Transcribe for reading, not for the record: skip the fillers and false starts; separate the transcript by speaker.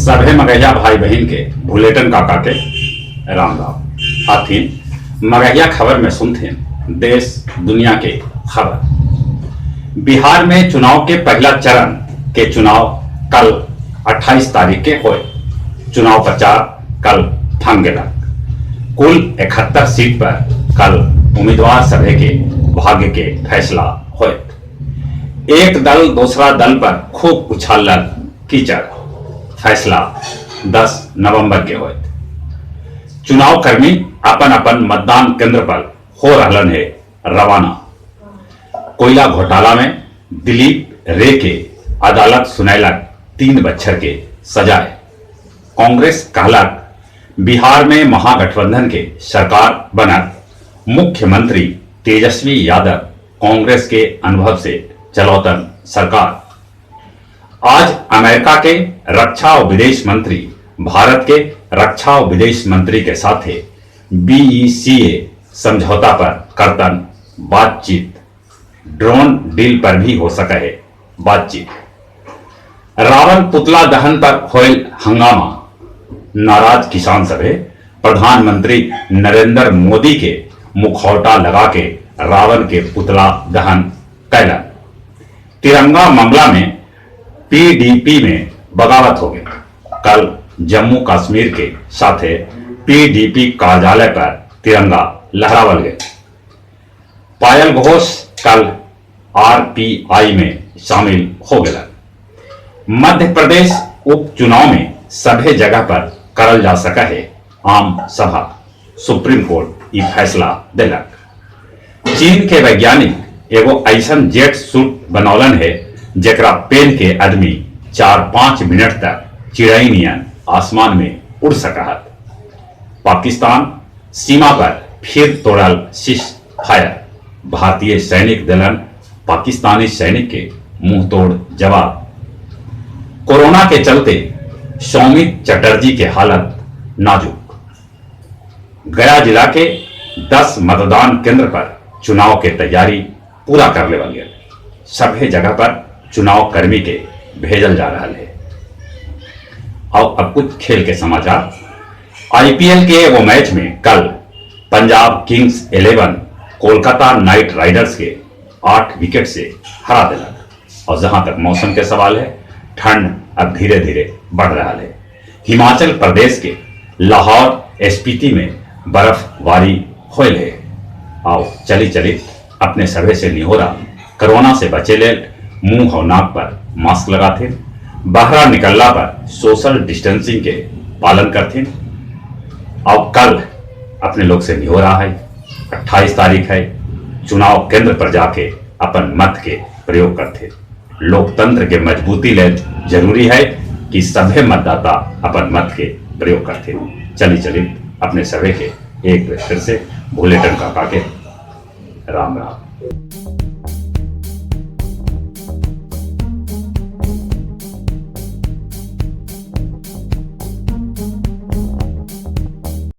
Speaker 1: सभे मगहिया भाई बहिन के भुलेटन काका के राम राम। आथिन मगहिया खबर में सुनथिन देश दुनिया के खबर। बिहार में चुनाव के पहला चरण के चुनाव कल 28 तारीख के होए। चुनाव प्रचार कल थम गेलक। कुल 71 सीट पर कल उम्मीदवार सभे के भाग्य के फैसला होयत। एक दल दूसरा दल पर खूब उछालल कीचड़। फैसला 10 नवंबर के होयत। चुनाव कर्मी अपन अपन मतदान केंद्र पर हो रहलन है रवाना। कोयला घोटाला में दिलीप रे के अदालत सुनैलक 3 बच्छर के सजाए। कांग्रेस कहलक बिहार में महागठबंधन के सरकार बनत। मुख्यमंत्री तेजस्वी यादव कांग्रेस के अनुभव से चलौतन सरकार। आज अमेरिका के रक्षा और विदेश मंत्री भारत के रक्षा और विदेश मंत्री के साथे बीईसीए समझौता पर करतन बातचीत। ड्रोन डील पर भी हो सके है बातचीत। रावण पुतला दहन पर होयल हंगामा। नाराज किसान सभे प्रधानमंत्री नरेंद्र मोदी के मुखौटा लगा के रावण के पुतला दहन कैलन। तिरंगा मामला में पीडीपी में बगावत हो गई। कल जम्मू कश्मीर के साथे पीडीपी कार्यालय पर तिरंगा लहरावल गए। पायल घोष कल आरपीआई में शामिल हो गए। मध्य प्रदेश उपचुनाव में सभे जगह पर करल जा सका है आम सभा। सुप्रीम कोर्ट ई फैसला दिलक। चीन के वैज्ञानिक एगो ऐसन जेट सूट बनौलन है जेकरा पेन के आदमी 4-5 मिनट तक चिड़ई नियन आसमान में उड़ सकत। पाकिस्तान सीमा पर फिर तोड़ल शीश फायर। भारतीय सैनिक दलन पाकिस्तानी सैनिक के मुंह तोड़ जवाब। कोरोना के चलते सौमित चटर्जी के हालत नाजुक। गया जिला के 10 मतदान केंद्र पर चुनाव के तैयारी पूरा कर लेवल गया। सभे जगह पर चुनाव कर्मी के भेजल जा रहा है। और अब कुछ खेल के समाचार। आईपीएल के वो मैच में कल Punjab Kings 11 Kolkata night Riders के 8 विकेट से हरा दिलक। और जहां तक मौसम के सवाल है, ठंड अब धीरे धीरे बढ़ रहा है। हिमाचल प्रदेश के लाहौर स्पीति में बर्फबारी होल है। आओ चली चली अपने सभे से निहोरा, कोरोना से बचे ले मुंह और नाक पर मास्क लगाथे, बाहर निकलला पर सोशल डिस्टेंसिंग के पालन करथिन। और कल अपने लोग से निहोरा है, 28 तारीख है, चुनाव केंद्र पर जाके अपन मत के प्रयोग करथे। लोकतंत्र के मजबूती ले जरूरी है कि सभे मतदाता अपन मत के प्रयोग करते। चली चली अपने सभे के एक बार फिर से भोलेटन काका के राम राम।